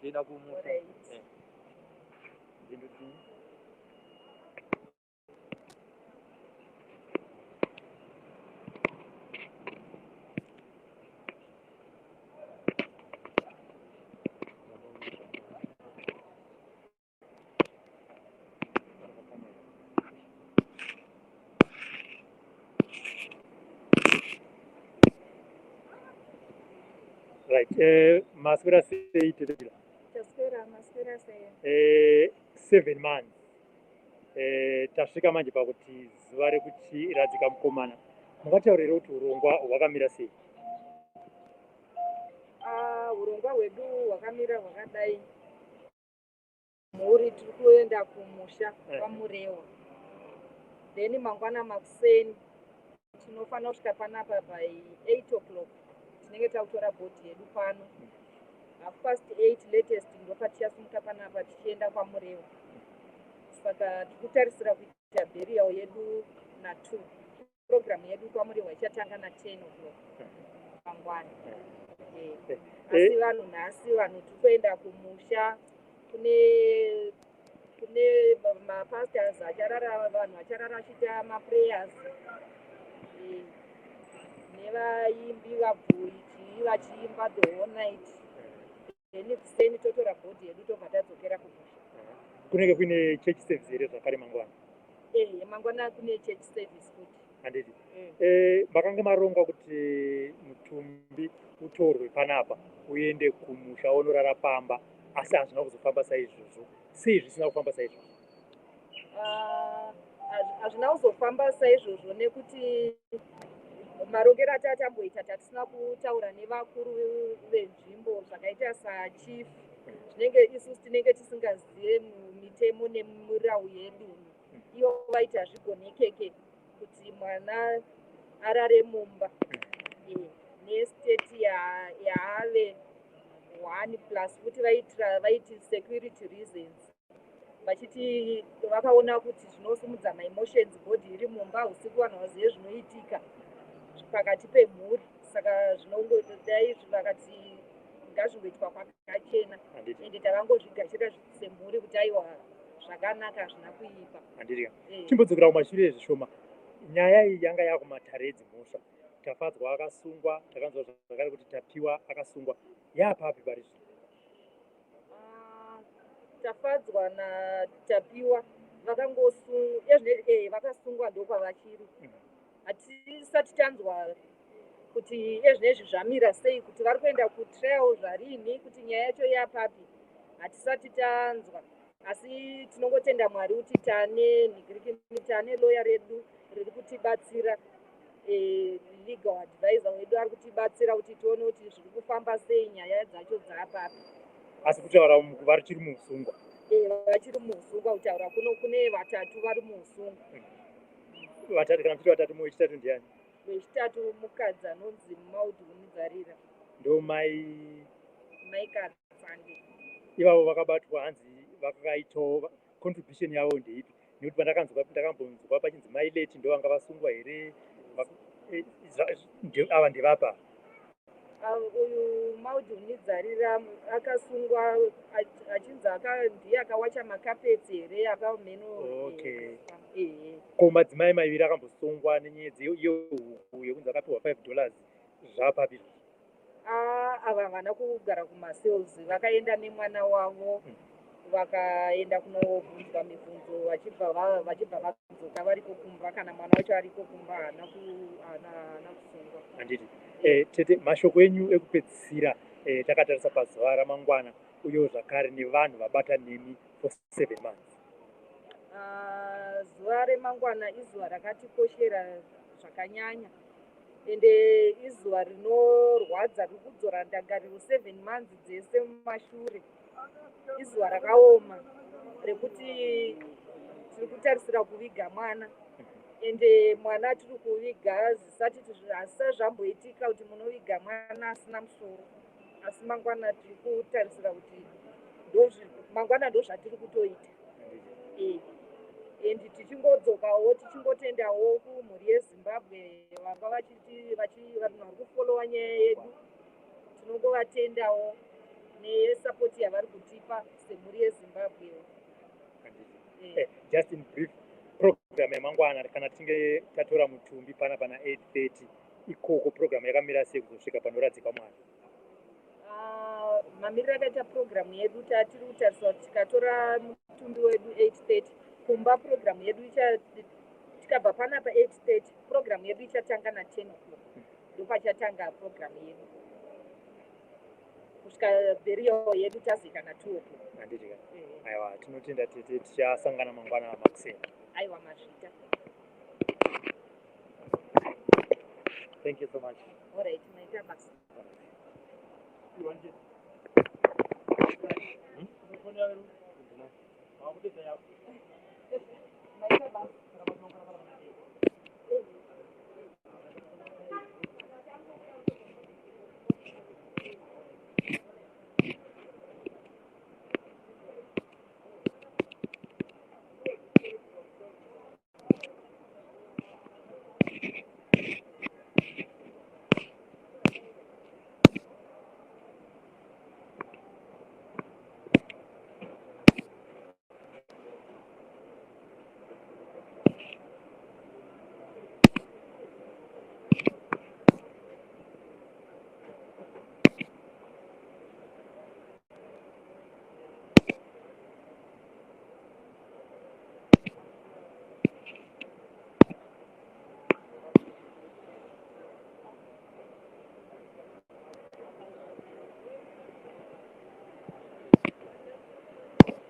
Tienda kumusha. Alright. Ndindoti Right. Maswera sei, Tetebila? Taswera, maswera sei? 7 months. Tasvika manje pakuti zuva rekuchiradzika mukomana. Mungataurire kuti urongwa hwakamira sei? Ah, urongwa hwedu hwakamira hwakadai. Mhuri tiri kuenda kumusha kwaMurewa. Then mangwana makuseni tinofanira kusvika panapa by 8 o'clock. Tinenge takutora body yedu pano. 8:30 latest ndopatichasimuka panapa tichienda kwaMurewa. Saka tiri kutarisira kuita burial yedu na2. Program yedu kwaMurewa ichatanga na10 o'clock mangwana. Asi vanhu nhasi, vanhu tiri kuenda kumusha, kune mapastors acharara, vanhu vacharara vachiita maprayers, nevaimbi vabvui chii vachiimba the whole night. Then kuseni totora body yedu, tobva tadzokera kumusha. Kunenge kuine church service here zvakare mangwana? Ehe, mangwana kune church service futi. Handiti. Makanga maronga kuti mutumbi utorwe panapa uende kumusha unorara pamba, asi hazvina kuzofamba saizvozvo. Sei zvisina kufamba saizvozvo? Ah, hazvina kuzofamba saizvozvo nekuti marongero atatamboita tatisina kutaura nevakuru venzvimbo zvakaita sachief. Zvinenge isusu tinenge tisingazive mitemo nemirau yedunhu. Ivo vaiti hazvigonekeke kuti mwana arare mumba nestate yaave one plus futi vaitira vaiti security reasons, vachiti vakaona kuti zvinosimudza maemotions, body iri mumba usiku, vanhu vazive zvinoitika pakati pemhuri. Saka zvinongodai vakati ngazvingoitwa kwakachena. Handiti. Ende takangozvigashira semhuri kuti aiwa, zvakanaka, hazvina kuipa. Handiti. Eh. Chimbodzokera kumashure zvishoma. Nyaya iyi yanga yakumatare edzimhosva. Tafadzwa akasungwa, takanzwa zvakare kuti Tapiwa akasungwa. Yapapi pari zvino? Ah, Tafadzwa naTapiwa vakasungwa, ndokwavachiri. Hatisati tanzwa kuti ezvinezvi zvamira sei, kuti vari kuenda kutrial zvarini, kuti nyaya yacho yapapi, hatisati tanzwa. Asi tinongotenda Mwari kuti tane nhingirikini, tane loya redu riri kutibatsira, legal advisor wedu ari kutibatsira kuti tione kuti zviri kufamba sei, nyaya dzacho dzaapapi. Asi kutaura vachiri muusungwa? Vachiri muusungwa. Kutaura kuno kune vatatu vari muusungwa. Vatatu, kana kuti vatatu, wechitatu ndiani? Wechitatu mukadzi anonzi Maud Unidzarira. Ndo mai Maikatsande. Ivavo vakabatwa hanzi vakaitawo contribution yavo ndeipi? Nekuti pandakanzwa, ndakambonzwa pachinzi Mai Leti ndo vanga vasungwa here? Ava ndevapa? Ah, uyu Maud Unidzarira akasungwa achinzi ndiye akawacha makapetsi here, akamheno. Okay. Ehe. Ko madzimai maviri akambosungwa nenyaya yehuku yekunzi akapiwa $5, zvapapi izvozvo? Ah, ava havana kugara kumacells, vakaenda nemwana wavo. Vakaenda kunobvunzwa mibvunzo, vachibva vadzoka variko kumba. Kana mwana wacho ariko kumba, haana kusungwa. Handiti. Tete, mashoko enyu ekupedzisira, takatarisa pazuva ramangwana, uyewo zvakare nevanhu vabata nemi for 7 months. Ah, zuva remangwana izuva rakatikoshera zvakanyanya, ende izuva rinorwadza, riri kudzora ndangariro 7 months dzese mumashure. Izuva rakaoma rekuti tiri kutarisira kuviga mwana, ende mwana tiri kuviga zvisati hazvisati zvamboitika kuti munoviga mwana asina musoro. Asi mangwana tiri kutarisira kuti mangwana ndo zvatiri kutoita. And tichingodzokawo, tichingotendawo kumhuri yeZimbabwe vanga vachiti vanhu vari kufollowa nyaya yedu, tinongovatendawo. Nesapoti yavari kutipa semhuri yeZimbabwe. Just in brief, program yamangwana, kana tichinge tatora mutumbi pana pana 8:30 ikoko, program yakamira sei kuzosvika panoradzikwa mwana? Ah, mamiriro akaita purogiramu yedu, tatiri kutarisa kuti tikatora mutumbi wedu 8:30 kumba, purogiramu yedu tikabva panapa 8:30, purogiramu yedu ichatanga na10 o'clock. Ndopachatanga purogiramu yedu kusvika burial yedu tazoita na2 o'clock. Handiti ka? Aiwa, tinotenda tete, tichasangana mangwana makuseni. Aiwa, mazvita. Thank you so much. Alright, maita basa. You want it? Hmm?